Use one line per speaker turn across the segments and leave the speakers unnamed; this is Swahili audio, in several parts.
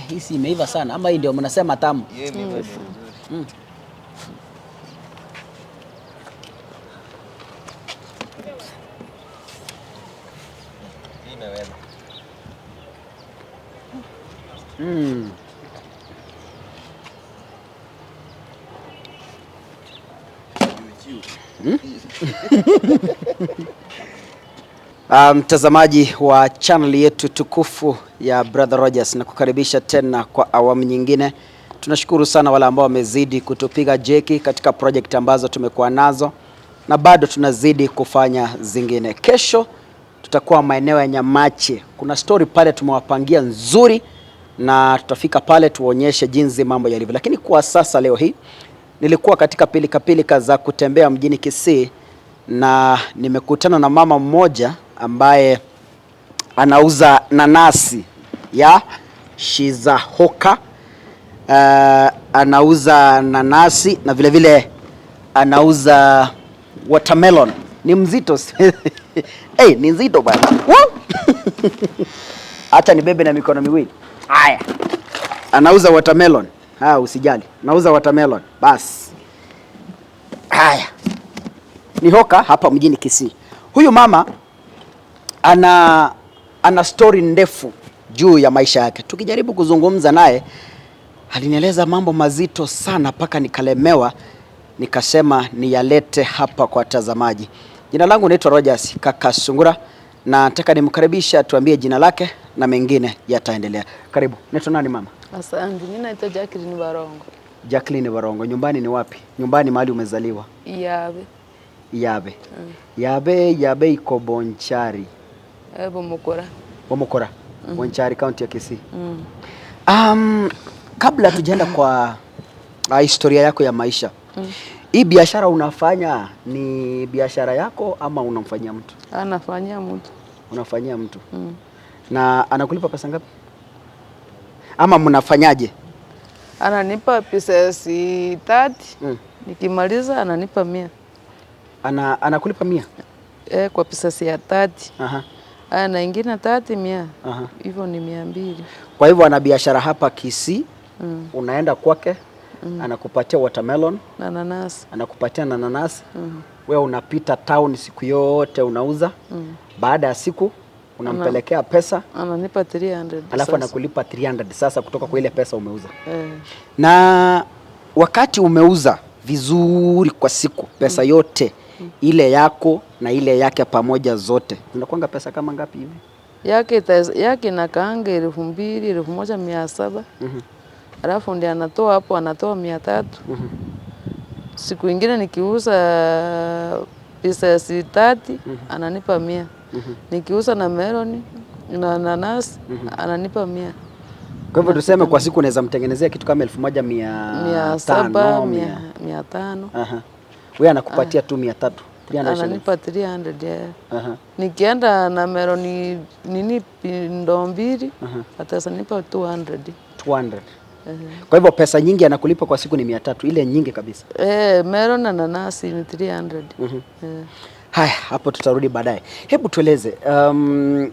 Hii si imeiva sana ama hii ndio mnasema tamu?
Hiyo imeiva ndio nzuri. Hii imeweza.
Mtazamaji wa channel yetu tukufu ya Brother Rogers, na kukaribisha tena kwa awamu nyingine. Tunashukuru sana wale ambao wamezidi kutupiga jeki katika project ambazo tumekuwa nazo na bado tunazidi kufanya zingine. Kesho tutakuwa maeneo ya Nyamache, kuna story pale tumewapangia nzuri, na tutafika pale tuonyeshe jinsi mambo yalivyo. Lakini kwa sasa leo hii nilikuwa katika pilika pilika za kutembea mjini Kisii na nimekutana na mama mmoja ambaye anauza nanasi ya Shizahoka. Anauza nanasi na vile vile anauza watermelon. Ni mzito. Hey, ni nzito bwana. Hata nibebe na mikono miwili. Haya. Anauza watermelon. Ah, usijali. Anauza watermelon. Bas. Haya. Ni hoka hapa mjini Kisii. Huyu mama ana story ndefu juu ya maisha yake. Tukijaribu kuzungumza naye alinieleza mambo mazito sana mpaka nikalemewa, nikasema niyalete hapa kwa watazamaji. Jina langu naitwa Rogers Kaka Sungura na nataka nimkaribisha atuambie jina lake na mengine yataendelea. Karibu. Naitwa nani mama?
Asante. Mimi naitwa Jacqueline Barongo.
Jacqueline Barongo. Nyumbani ni wapi? Nyumbani mahali umezaliwa?
Iyabe.
Iyabe. Yabe, Yabe iko Bonchari.
Bomokora.
Bomokora. Bonchari, county ya Kisii. Kabla tujaenda kwa historia yako ya maisha. Hii biashara unafanya ni biashara yako ama unamfanyia mtu?
Anafanyia mtu.
Unafanyia mtu. Na anakulipa pesa ngapi? Ama mnafanyaje?
Ananipa pesa 30. Nikimaliza ananipa 100.
Anakulipa 100?
Kwa pesa ya 30.
Aha.
Na ingine 30 100.
Aha.
Hivyo ni 200.
Kwa hivyo ana biashara hapa Kisii. Unaenda kwake, anakupatia watermelon
na nanasi.
Anakupatia na nanasi. Wewe unapita town siku yote unauza. Baada ya siku unampelekea pesa.
Ananipa 300.
Alafu anakulipa 300 sasa kutoka kwa ile pesa umeuza. Na wakati umeuza vizuri kwa siku pesa yote ile yako na ile yake pamoja zote zinakuanga pesa kama ngapi hivi?
Yake inakaanga 2000, 1700. Alafu ndiye anatoa hapo, anatoa 300. Siku ingine nikiuza pesa 30, ananipa 100. Nikiuza na meloni na nanasi, ananipa 100.
Kwa hivyo tuseme kwa siku unaweza mtengenezea kitu kama elfu moja mia
Mia saba,
tano,
mia, mia tano.
Aha. Wewe anakupatia tu 300. 300 shillings.
Ananipa 300, yeah.
Aha.
Nikienda na meloni nini ndoo mbili, atanipa 200.
200. Kwa hivyo pesa nyingi anakulipa kwa siku ni 300, ile nyingi kabisa.
Melon na nanasi ni 300.
Haya, hapo tutarudi baadaye. Hebu tueleze,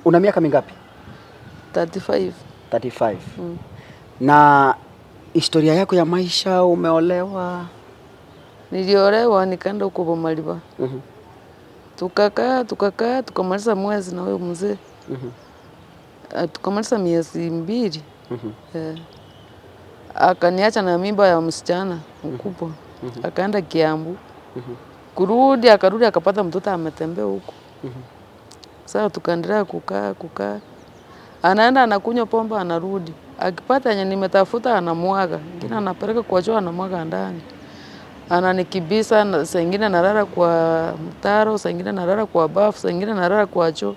una miaka mingapi?
35.
35. Na historia yako ya maisha, umeolewa?
Niliolewa nikaenda huko Bomaliba. Tukakaa, tukamaliza mwezi na huyo mzee. Tukamaliza miezi 2. Akaniacha na mimba ya msichana mkubwa. Akaenda Kiambu. Kurudi, akarudi akapata mtoto ametembea huko. Sasa tukaendelea kukaa. Anaenda anakunywa pombe anarudi. Akipata yenye nimetafuta anamwaga. Ingine anapeleka kwa choo anamwaga ndani. Ananikibisa, na saa ingine analala kwa mtaro, saa ingine analala kwa bafu, saa ingine analala kwa choo.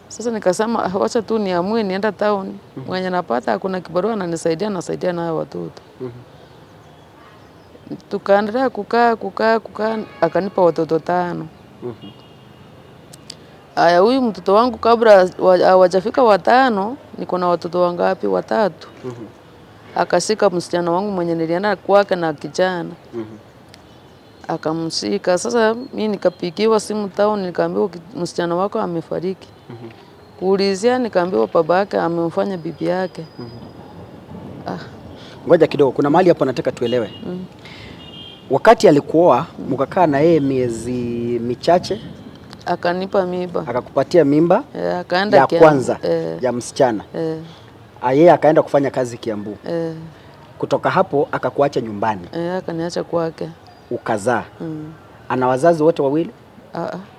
Sasa nikasema wacha tu niamue nienda town. Mwenye napata kuna kibarua ananisaidia, anasaidia na watoto. Tukaendelea kukaa, akanipa watoto 5. Aya, huyu mtoto wangu kabla hawajafika 5, niko na watoto wangapi? 3. Akashika msichana wangu mwenye nilienda kwake na kijana. Akamshika. Sasa mimi nikapigiwa simu town, nikaambiwa msichana wako amefariki. Kuulizia nikaambiwa baba yake amemfanya bibi yake.
Ngoja kidogo, kuna mahali hapo nataka tuelewe. Wakati alikuoa mkakaa na yeye miezi michache,
Akanipa mimba.
Akakupatia mimba
Akaenda
ya
Kiambu.
Kwanza ya msichana. Yeye akaenda kufanya kazi Kiambu. Kutoka hapo akakuacha nyumbani,
Akaniacha kwake.
Ukazaa. Ana wazazi wote wawili?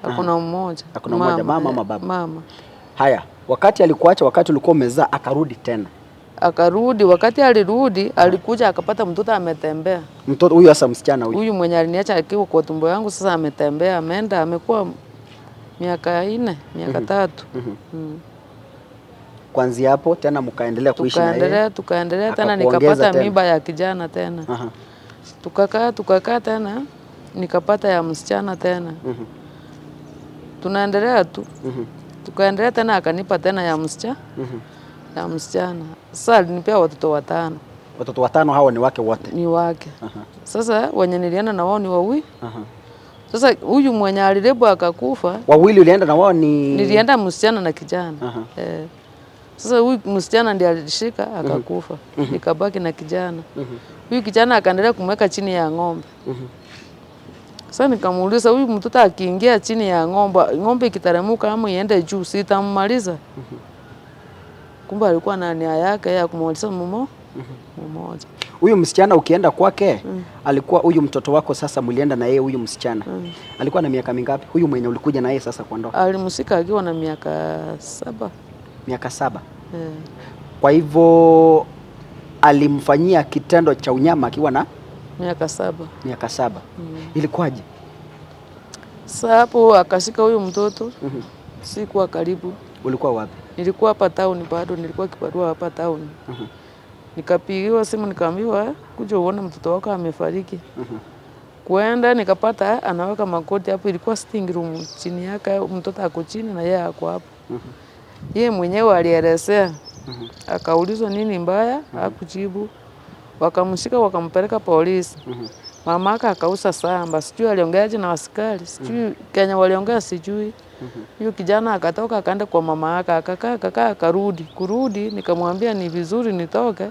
Hakuna mmoja.
Hakuna mmoja, mama ama baba?
Mama.
Haya, wakati alikuacha, wakati ulikuwa umezaa, akarudi tena.
Akarudi, wakati alirudi, alikuja akapata mtoto ametembea.
Mtoto huyu sasa, msichana huyu.
Huyu mwenye aliniacha akiwa kwa tumbo yangu sasa ametembea, ameenda, amekuwa miaka 4, miaka 3.
Kuanzia hapo tena mkaendelea kuishi na yeye.
Tukaendelea tena
Akakuongeza
nikapata
tena.
mimba ya kijana tena. Tukakaa tena nikapata ya msichana tena. Tunaendelea tu. Tukaendelea tena akanipa tena ya msichana. Ya msichana. Sasa alinipea watoto 5.
Watoto 5 hao ni wake wote?
Ni wake. Sasa wenye nilienda na wao ni wawili. Sasa huyu mwenye alilebwa akakufa.
Wawili ulienda na wao ni
Nilienda msichana na kijana. Sasa huyu msichana ndiye alishika akakufa. Nikabaki na kijana. Huyu kijana akaendelea kumweka chini ya ng'ombe. Sasa nikamuuliza huyu mtoto akiingia chini ya ng'ombe, ng'ombe ikiteremuka ama iende juu sitammaliza. Kumbe alikuwa na nia yake ya kumaliza mmoja.
Huyu msichana ukienda kwake, alikuwa huyu mtoto wako sasa mlienda na yeye huyu msichana. Alikuwa na miaka mingapi? Huyu mwenye ulikuja na yeye sasa kwa ndoa?
Alimshika akiwa na miaka 7.
Miaka 7. Kwa hivyo alimfanyia kitendo cha unyama akiwa na
Miaka 7.
Miaka 7. Ilikuwaje?
Sasa hapo akashika huyu mtoto. Sikuwa karibu.
Ulikuwa wapi?
Nilikuwa hapa town bado, nilikuwa kibarua hapa town. Nikapigiwa simu nikaambiwa kuja uone mtoto wako amefariki. Kuenda nikapata anaweka makoti hapo, ilikuwa sitting room chini yake, mtoto ako chini na yeye ako hapo. Yeye mwenyewe alielezea. Akaulizwa nini mbaya, hakujibu. Wakamshika wakampeleka polisi. Mamake akauza samba, sijui aliongeaje na askari, sijui Kenya waliongea sijui. Huyu kijana akatoka akaenda kwa mama yake, akakaa akakaa akarudi. Kurudi nikamwambia ni vizuri nitoke.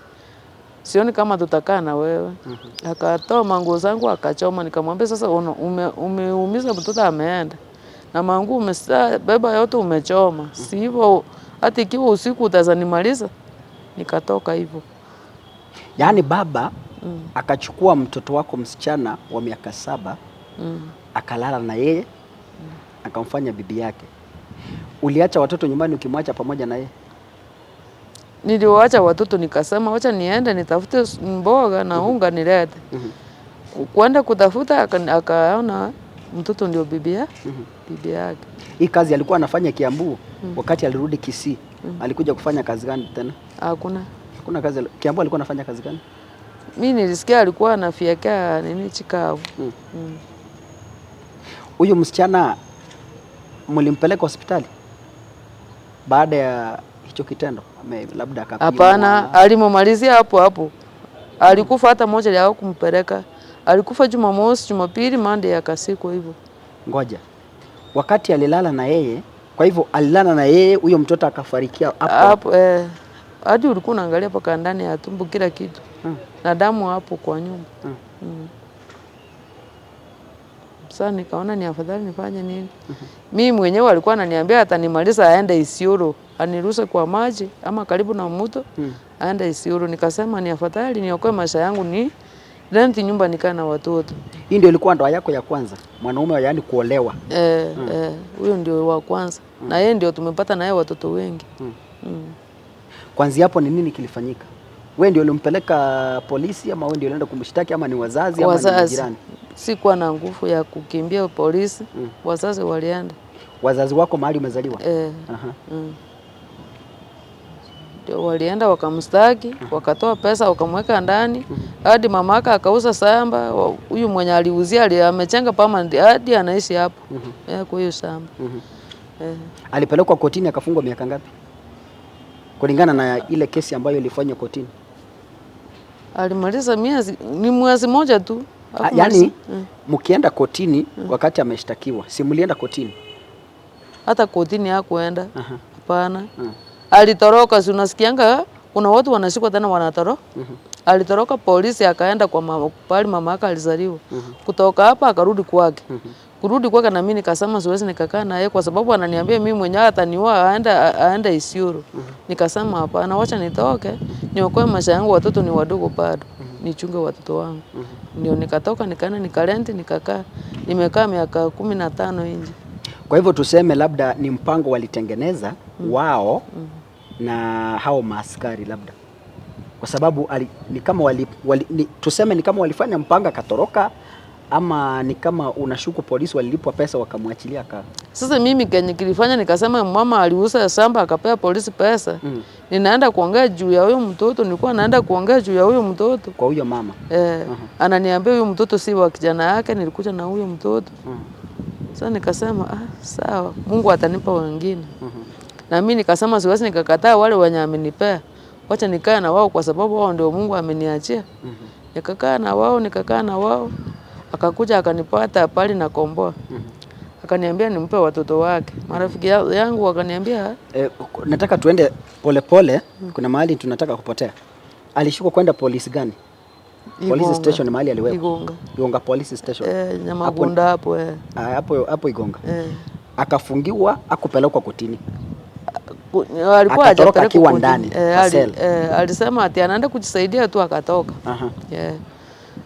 Sioni kama tutakaa na wewe. Akatoa manguo zangu akachoma, nikamwambia sasa umeumiza mtoto ameenda. Na manguo umebeba yote umechoma. Si hivyo hata ikiwa usiku utazanimaliza. Nikatoka hivyo.
Yaani baba akachukua mtoto wako msichana wa miaka 7, akalala na yeye, akamfanya bibi yake. Uliacha watoto nyumbani ukimwacha pamoja na yeye?
Niliwaacha watoto nikasema wacha niende nitafute mboga na unga nilete. Kuenda kutafuta akaona mtoto ndio bibi yake.
Hii kazi alikuwa anafanya Kiambu, wakati alirudi Kisii, alikuja kufanya kazi gani tena?
Hakuna.
Hakuna kazi. Kiambu alikuwa anafanya kazi gani?
Mimi nilisikia alikuwa anafiekea nini chikavu.
Huyu msichana mlimpeleka hospitali baada ya hicho kitendo? Labda akapimwa.
Hapana, alimumalizia hapo hapo. Alikufa hata moja ya kumpeleka. Alikufa Jumamosi, Jumapili, Monday akasikwa hivyo.
Ngoja. Wakati alilala na yeye, kwa hivyo alilala na yeye huyo mtoto akafarikia hapo.
Hapo, hadi ulikuwa unaangalia paka ndani ya tumbo kila kitu. Na damu hapo kwa nyumba. Sasa nikaona ni afadhali nifanye nini? Mimi mwenyewe alikuwa ananiambia atanimaliza aende Isiolo, aniruse kwa maji ama karibu na mto, aende Isiolo. Nikasema ni afadhali niokoe maisha yangu ni rent nyumba nikae na watoto.
Hii ndio ilikuwa ndoa yako ya kwanza, mwanaume yaani kuolewa.
Huyo ndio wa kwanza. Na yeye ndio tumepata naye watoto wengi.
Kwanza hapo ni nini kilifanyika? Wewe ndio ulimpeleka polisi ama wewe ndio ulienda kumshtaki ama ni wazazi ama ni
Wazazi.
majirani?
Sikuwa na nguvu ya kukimbia polisi. Wazazi walienda.
Wazazi wako mahali umezaliwa?
Ndio walienda wakamstaki, wakatoa pesa wakamweka ndani. Hadi mamaka akauza shamba, huyu mwenye aliuzia amechenga permanent hadi anaishi hapo. Kwa hiyo shamba.
Alipelekwa kotini akafungwa miaka ngapi? Kulingana na ile kesi ambayo ilifanywa kotini.
Alimaliza miezi, ni mwezi mmoja tu. Hakumaliza.
Mkienda kotini wakati ameshtakiwa, si mlienda kotini?
Hata kotini hakuenda. Hapana. Alitoroka, si unasikianga kuna watu wanashikwa tena wanatoroka. Alitoroka polisi akaenda kwa mama, pale mama yake alizaliwa. Kutoka hapa akarudi kwake. Kurudi kwake na mimi nikasema siwezi nikakaa naye kwa sababu ananiambia mimi mwenyewe ataniua aende Isiolo. Nikasema hapana, wacha nitoke niokoe maisha yangu, watoto ni wadogo bado. Nichunge watoto wangu. Ndio nikatoka nikaenda nikarenti nikakaa. Nimekaa miaka 15 nje.
Kwa hivyo tuseme labda ni mpango walitengeneza wao na hao maaskari labda, kwa sababu ni kama tuseme ni kama walifanya mpango akatoroka, ama ni kama unashuku polisi walilipwa pesa wakamwachilia ka.
Sasa mimi kenye kilifanya nikasema mama aliuza shamba akapea polisi pesa. Ninaenda kuongea juu ya huyo mtoto, nilikuwa naenda kuongea juu ya huyo mtoto.
Kwa huyo mama.
Ananiambia huyo mtoto si wa kijana yake, nilikuja na huyo mtoto. Sasa nikasema sawa, Mungu atanipa wengine. Na mimi nikasema siwezi nikakataa wale wenye amenipea. Wacha nikae na wao kwa sababu wao ndio Mungu ameniachia. Nikakaa na wao, nikakaa na wao. Akakuja akanipata pale na komboa. Akaniambia nimpe watoto wake. Marafiki yangu wakaniambia
nataka tuende pole pole, kuna mahali tunataka kupotea. Alishikwa kwenda polisi gani? Police station mahali aliwekwa.
Igonga.
Igonga police station.
Nyamagunda hapo
Hapo hapo Igonga. Akafungiwa, akupelekwa kotini.
Alikuwa
akatoroka
hajapelekwa
akiwa
kotini.
ndani, kwa cell.
Alisema ati anaenda kujisaidia tu akatoka.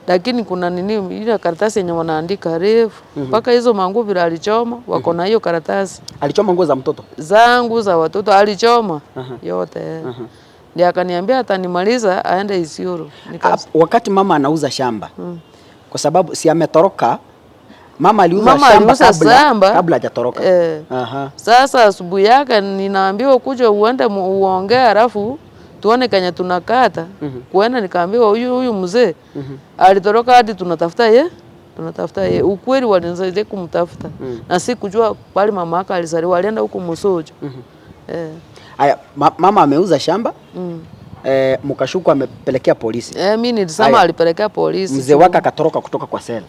Lakini kuna nini ile karatasi yenye wanaandika refu mpaka hizo manguo vile alichoma wako na hiyo karatasi.
Alichoma nguo za mtoto?
Zangu za watoto alichoma yote. Ndiye akaniambia atanimaliza aende Isiolo.
Wakati mama anauza shamba. Kwa sababu si ametoroka, mama aliuza shamba kabla hajatoroka.
Sasa asubuhi yake ninaambiwa kuja uende uongee alafu tuone kenye tunakata. Kuenda nikaambiwa huyu mzee alitoroka hadi tunatafuta ye. Tunatafuta ye. Ukweli walinisaidia kumtafuta. Na sikujua bali mama yake alizaliwa, alienda huko Musojo.
Aya, mama ameuza shamba. Mkashuku amepelekea polisi.
Mimi nilisema alipelekea polisi.
Mzee wake akatoroka kutoka kwa sel.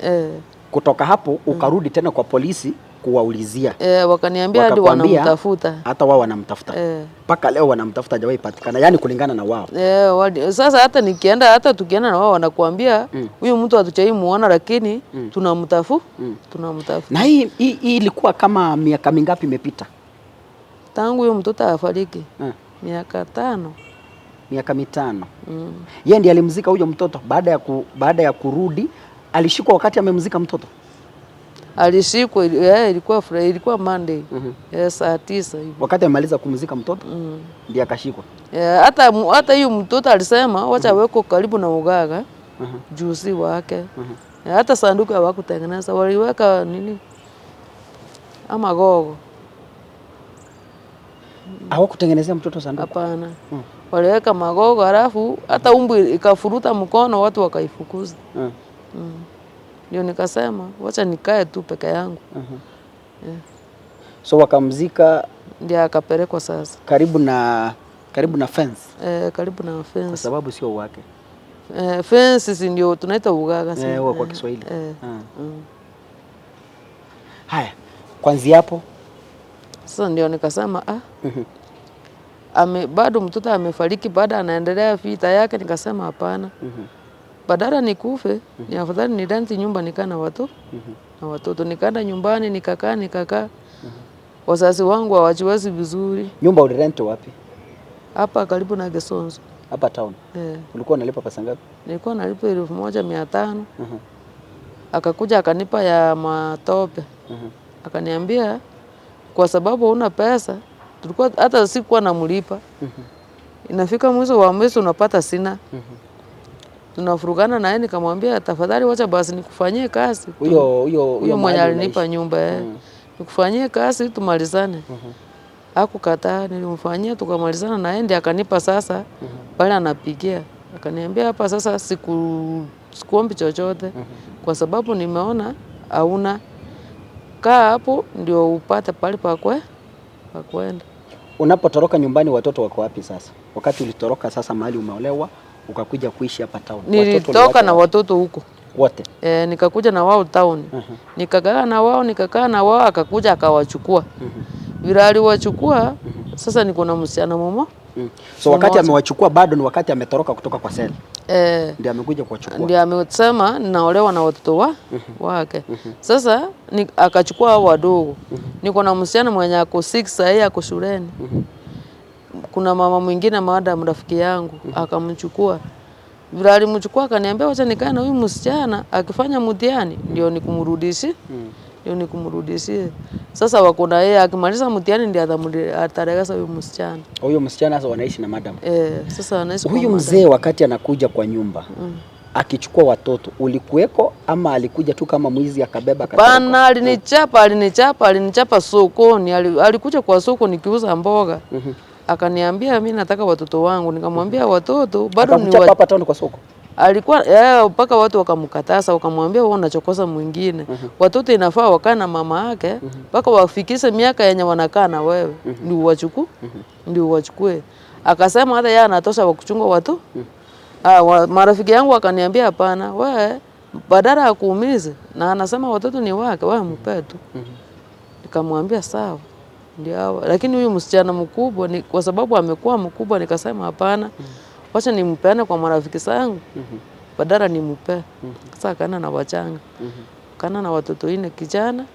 Kutoka hapo ukarudi tena kwa polisi kuwaulizia.
Wakaniambia hadi wanamtafuta.
Hata wao wanamtafuta. Mpaka leo wanamtafuta, hajawahi patikana. Yaani kulingana na wao.
Sasa hata nikienda, hata tukienda na wao wanakuambia huyu mtu hatujai muona lakini tunamtafuta. Tunamtafuta.
Na hii ilikuwa kama miaka mingapi imepita?
Tangu huyo mtoto afariki. Miaka 5.
Miaka 5. Yeye ndiye alimzika huyo mtoto baada ya kurudi. Alishikwa wakati amemzika mtoto.
Alishikwa, ilikuwa Monday. Saa 9 hivi.
Wakati amemaliza kumzika mtoto ndiye akashikwa.
Hata hiyo mtoto alisema wacha weko karibu na ugaga juzi wake. Hata sanduku hawakutengeneza, waliweka nini? Ama gogo.
Hawakutengenezea mtoto sanduku?
Hapana. Waliweka magogo halafu hata umbu ikafuruta mkono watu wakaifukuza. Ndio nikasema wacha nikae tu peke yangu.
So wakamzika,
ndiye akapelekwa sasa
karibu na fence.
Karibu na fence.
Kwa sababu sio wake.
Fence si ndio tunaita ugaga si.
Kwa Kiswahili. Haya, kuanzia hapo
sasa ndio nikasema bado mtoto amefariki, baada anaendelea vita yake. Nikasema hapana. Badala nikufe, ni afadhali nirenti nyumba nikaa na watu. Na watoto. Nikaenda nyumbani nikakaa. Wazazi wangu hawajiwezi vizuri.
Nyumba ulirent wapi?
Hapa karibu na Gesonzo.
Hapa town. Ulikuwa unalipa pesa ngapi?
Nilikuwa nalipa 1500. Akakuja akanipa ya matope. Akaniambia kwa sababu huna pesa, tulikuwa hata sikuwa namlipa. Inafika mwisho wa mwezi unapata sina. Tunafurugana naye, nikamwambia tafadhali wacha basi nikufanyie kazi.
Huyo
mwenye alinipa nyumba Nikufanyie kazi tumalizane. Hakukataa, nilimfanyia tukamalizana naye, ndiye akanipa sasa pale anapigia. Akaniambia hapa sasa sikuombi chochote kwa sababu nimeona hauna, kaa hapo ndio upate pale pa kwenda.
Unapotoroka nyumbani watoto wako wapi sasa? Wakati ulitoroka sasa mahali umeolewa ukakuja kuishi hapa town.
Nilitoka na watoto huko
wote.
Nikakuja na wao town. Nikakaa na wao, akakuja akawachukua. Vile aliwachukua, Sasa niko na msichana mumo.
So wakati
Mmoja.
amewachukua bado ni wakati ametoroka kutoka kwa seli.
Eh,
Ndio amekuja kuwachukua.
ndio amesema naolewa na watoto wake. Sasa akachukua hao wadogo. Niko na msichana mwenye ako 6 sahii ako shuleni. Kuna mama mwingine madam rafiki yangu akamchukua. Vile alimchukua akaniambia wacha nikae na huyu msichana akifanya mtihani ndio nikumrudishie. Ndio nikumrudishie. Sasa wako na yeye akimaliza mtihani ndio ataregeza huyu msichana.
Huyo msichana sasa wanaishi na madam.
Eh, sasa anaishi kwa
Huyu
madam.
mzee wakati anakuja kwa nyumba akichukua watoto, ulikuweko ama alikuja tu kama mwizi akabeba akatoroka?
Bana alinichapa, alinichapa, alinichapa sokoni. Alikuja kwa soko nikiuza mboga. Akaniambia mimi nataka watoto wangu. Nikamwambia watoto bado ni
Akakuchapa hapa town kwa soko.
alikuwa mpaka watu wakamkataza, wakamwambia wewe unachokoza mwingine. Watoto inafaa wakae na mama yake mpaka wafikishe miaka yenye wanakaa na wewe ndio uwachukue, ndio uwachukue. Akasema hata yeye anatosha wa kuchunga watu. Marafiki yangu wakaniambia hapana, wewe badala ya kuumize na anasema watoto ni wake, wewe mpe tu. Nikamwambia sawa. Ndio hawa. Lakini huyu msichana mkubwa ni kwa sababu amekuwa mkubwa, nikasema hapana, wacha nimpeane kwa marafiki zangu badala nimpe. Sasa akaenda na wachanga, kana na watoto ine, kijana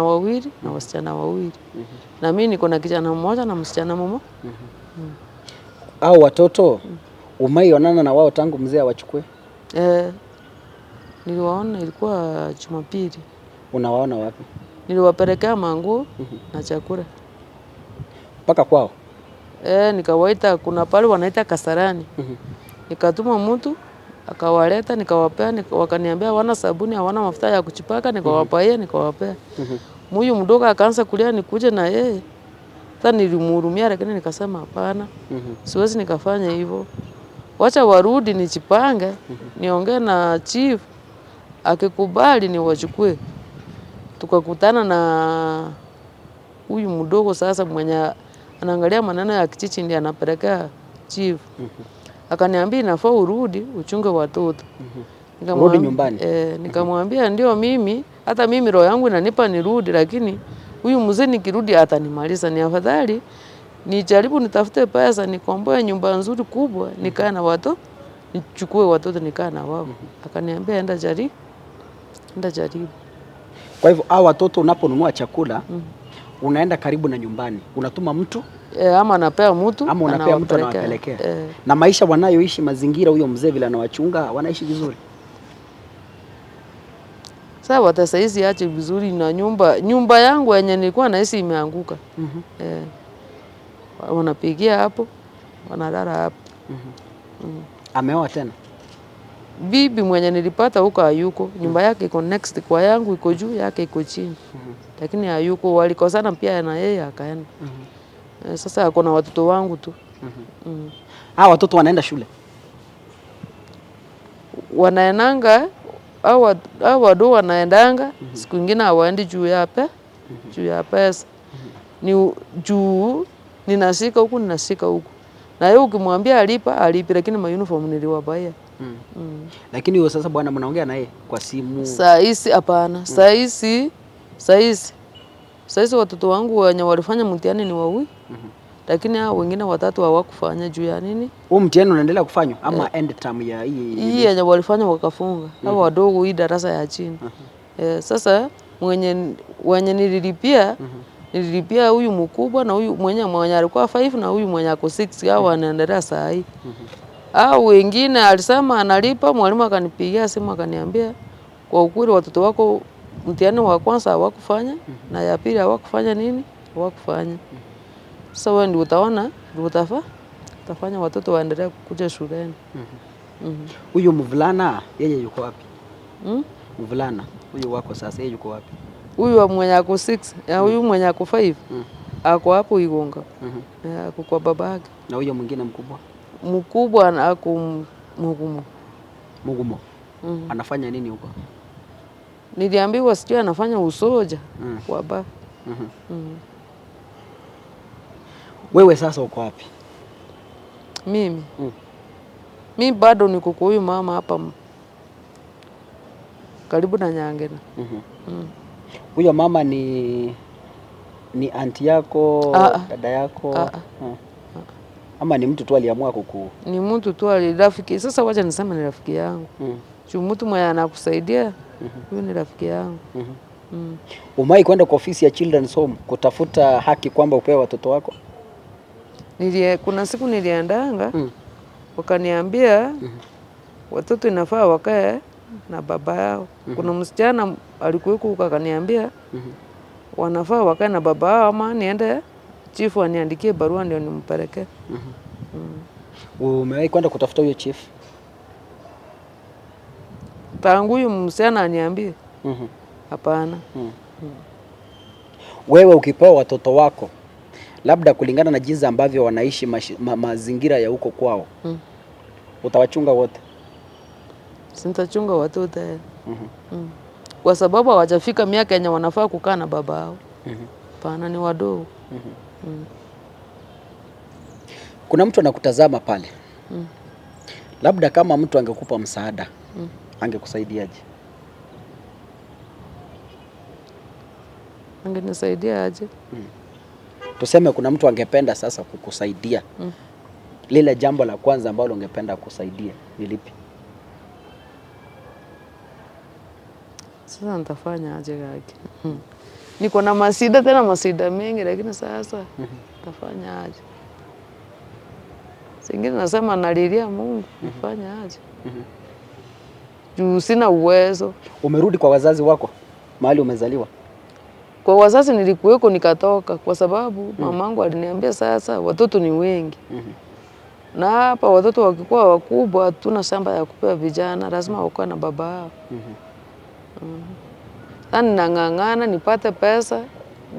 wawili na wasichana wawili, na mimi niko na kijana mmoja na msichana mmoja.
Au watoto umeionana na wao tangu mzee awachukue?
Eh, niliwaona ilikuwa Jumapili,
Unawaona wapi?
niliwapelekea manguo na chakula.
Mpaka kwao?
Eh, nikawaita, kuna pale wanaita Kasarani. Nikatuma mtu akawaleta, nikawapea, wakaniambia hawana sabuni, hawana mafuta ya kuchipaka, nikawapaia, nikawapea. Muyu mdogo akaanza kulia nikuje na yeye. Sasa nilimhurumia, lakini nikasema hapana, siwezi nikafanya hivyo. Wacha warudi nijipange, niongee na chief, akikubali niwachukue. Tukakutana na huyu mdogo sasa mwenye anaangalia maneno ya kijiji ndiye anapelekea chief. Akaniambia inafaa urudi uchunge watoto.
Urudi nyumbani?
Nikamwambia ndio, mimi hata mimi roho yangu inanipa nirudi, lakini huyu mzee nikirudi atanimaliza. Ni afadhali nijaribu nitafute pesa nikomboe nyumba nzuri kubwa nikae na watoto, nichukue watoto nikae na wao. Akaniambia enda jaribu, enda jaribu.
Kwa hivyo hao watoto unaponunua chakula unaenda karibu na nyumbani, unatuma mtu
Ama anapea mtu
ama unapea mtu anawapelekea. Na maisha wanayoishi, mazingira, huyo mzee vile anawachunga, wanaishi vizuri.
Sasa hata saizi ache vizuri na nyumba yangu yenye nilikuwa naishi imeanguka. Wanapigia hapo, wanalala hapo.
Ameoa tena?
Bibi mwenye nilipata huko hayuko, nyumba yake iko next kwa yangu, iko juu yake iko chini. Lakini hayuko, walikosana pia na yeye akaenda. Sasa ako na watoto wangu tu.
Hawa watoto wanaenda shule?
Wanaendanga, au wadogo wanaendanga, siku nyingine hawaendi juu ya juu ya pesa. Ni juu ninashika huku ninashika huku. Na yeye ukimwambia alipa, alipi, lakini ma uniform niliwabaia.
Lakini huyo sasa bwana mnaongea naye kwa simu?
Saa hizi hapana. Saa hizi watoto wangu wenye walifanya mtihani ni wawili. Lakini hao wengine watatu hawakufanya juu ya nini?
Huu mtihani unaendelea kufanywa ama end term ya hii?
Hii yenye walifanya wakafunga. Hao wadogo hii darasa ya chini. Sasa wenye nililipia, nililipia huyu mkubwa na huyu mwenye alikuwa 5 na huyu mwenye ako 6, hao wanaendelea saa hii. Hao wengine alisema analipa, mwalimu akanipigia simu akaniambia kwa ukweli watoto wako mtihani wa kwanza hawakufanya na ya pili hawakufanya nini? Hawakufanya. Sasa wewe ndio utaona, ndio utafanya watoto waendelee kukuja shuleni.
Huyu mvulana yeye yuko wapi? Mvulana huyu wako sasa yeye yuko wapi?
Huyu mwenye ako 6, huyu mwenye ako 5 ako hapo Igonga. Ako kwa babake.
Na huyo mwingine mkubwa?
Mkubwa ako Mugumo.
Mugumo. Anafanya nini huko?
Niliambiwa sijui anafanya usoja kwa baba.
Wewe sasa uko wapi?
Mimi? Mimi bado niko kwa huyu mama hapa karibu na Nyangena.
Huyo mama ni Ni anti yako,
Ah, ah.
dada yako?
Ah,
Ah. Ama ni mtu tu aliamua kuku
Ni mtu tu rafiki. Sasa wacha niseme ni rafiki yangu. Juu mtu mwenye anakusaidia huyo ni rafiki yangu.
Umewahi kwenda kwa ofisi ya Children's Home kutafuta haki kwamba upewe watoto wako?
Kuna siku niliendanga wakaniambia watoto inafaa wakae na baba yao. Kuna msichana alikuweko huko akaniambia wanafaa wakae na baba yao ama niende chifu aniandikie barua ndio nimpelekee.
Umewahi kwenda kutafuta huyo chief?
Tangu huyu msichana aniambie hapana.
Wewe ukipewa watoto wako labda kulingana na jinsi ambavyo wanaishi mazingira ya huko kwao, utawachunga wote?
Sintachunga watoto kwa sababu hawajafika miaka yenye wanafaa kukaa na baba yao. Hapana, ni wadogo.
Kuna mtu anakutazama pale, labda kama mtu angekupa msaada, angekusaidiaje?
Angenisaidia aje?
Tuseme kuna mtu angependa sasa kukusaidia, lile jambo la kwanza ambalo ungependa kusaidia ni lipi?
Sasa nitafanya aje kaki? Niko na masida tena masida mengi, lakini sasa nitafanya aje? Singine nasema nalilia Mungu, nifanye aje? Juu sina uwezo.
Umerudi kwa wazazi wako mahali umezaliwa?
Kwa wazazi nilikuweko nikatoka, kwa sababu mamangu aliniambia sasa watoto ni wengi na hapa watoto wakikuwa wakubwa hatuna shamba ya kupea vijana, lazima wakuwe na baba yao. Sasa ninang'ang'ana nipate pesa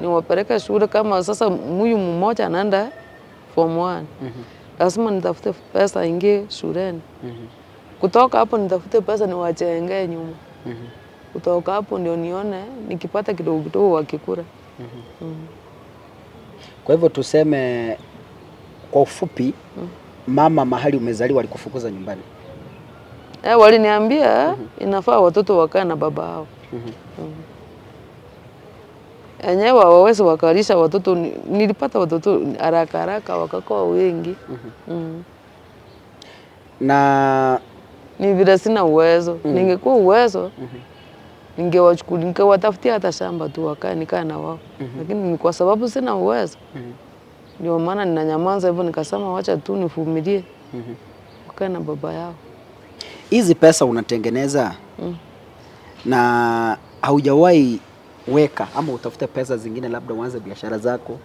niwapeleke shule. Kama sasa huyu mmoja anaenda form 1, lazima nitafute pesa ingie shuleni. Kutoka hapo nitafute pesa niwajengee nyumba. Kutoka hapo ndio nione nikipata kidogo kidogo wakikula.
Kwa hivyo tuseme kwa ufupi, mama mahali umezaliwa alikufukuza nyumbani?
Waliniambia inafaa watoto wakae na baba yao. Enyewe hawawezi wakalisha watoto. Nilipata watoto haraka haraka wakakuwa wengi.
Na
Ni vile sina uwezo. Ningekuwa uwezo ningewachukulia, ningewatafutia hata shamba tu wakae nikae na wao. Lakini ni kwa sababu sina uwezo. Ndio maana ninanyamaza hivyo, nikasema wacha tu nivumilie. Wakae na baba yao.
Hizi pesa unatengeneza na haujawahi weka ama utafute pesa zingine, labda uanze biashara zako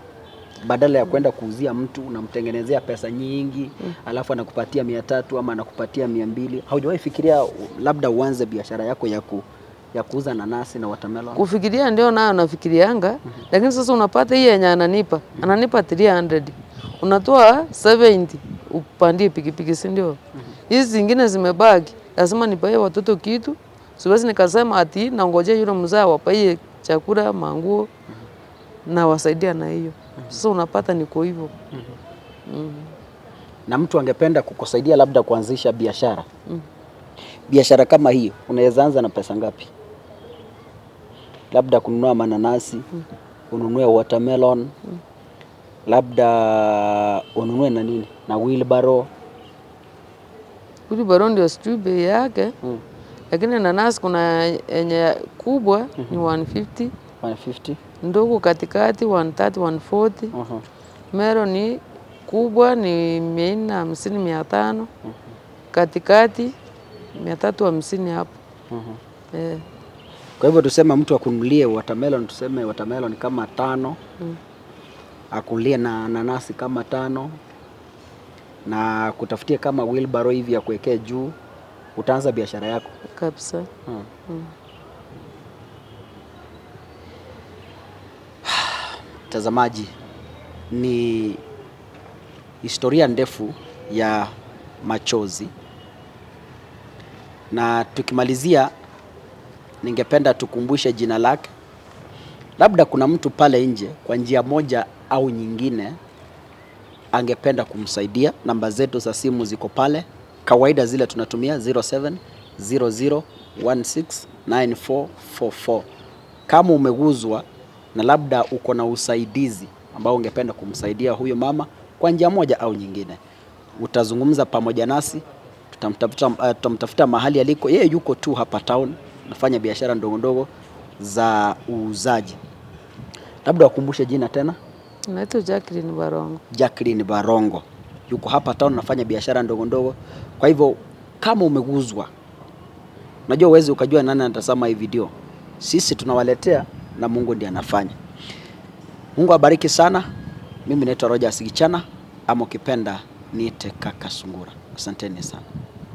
badala ya kwenda kuuzia mtu unamtengenezea pesa nyingi, alafu anakupatia 300 ama anakupatia 200. Haujawahi fikiria labda uanze biashara yako ya kuuza nanasi na watermelon?
Kufikiria ndio nayo nafikirianga, lakini sasa unapata hii yenye ananipa 300, unatoa 70 upandie pikipiki, si ndio? Hizi zingine zimebaki, lazima nipaie watoto kitu. Siwezi nikasema ati nangojea yule mzee awapaie chakula, manguo na wasaidia na hiyo. Sasa unapata niko hivyo.
Na mtu angependa kukusaidia labda kuanzisha biashara, biashara kama hiyo unaweza anza na pesa ngapi? Labda kununua mananasi, ununue watermelon, labda ununue na nini na wheelbarrow.
Wheelbarrow ndio sijui bei yake, lakini nanasi kuna yenye kubwa ni 150,
150,
ndogo katikati 130, 140. Mero ni kubwa ni 450, 500, katikati 350 hapo.
Kwa hivyo tuseme mtu akununulie watermelon, tuseme watermelon kama 5, akununulie na nanasi kama 5 na kutafutie kama wheelbarrow hivi ya kuwekea juu, utaanza biashara yako
kabisa.
Mtazamaji, ni historia ndefu ya machozi, na tukimalizia, ningependa tukumbushe jina lake. Labda kuna mtu pale nje kwa njia moja au nyingine angependa kumsaidia. Namba zetu za simu ziko pale, kawaida zile tunatumia 0700169444. Kama umeguzwa na labda uko na usaidizi ambao ungependa kumsaidia huyo mama kwa njia moja au nyingine, utazungumza pamoja nasi, tutamtafuta mahali aliko. Yeye yuko tu hapa town, anafanya biashara ndogo ndogo za uuzaji. Labda wakumbushe jina tena.
Naitwa Jacqueline Barongo.
Jacqueline Barongo yuko hapa town, anafanya biashara ndogo ndogo. Kwa hivyo kama umeguzwa, unajua uwezi ukajua nani anatazama hii video, sisi tunawaletea na Mungu ndiye anafanya. Mungu abariki sana. Mimi naitwa Rogers Gichana, ama ukipenda niite Kaka Sungura. Asanteni sana.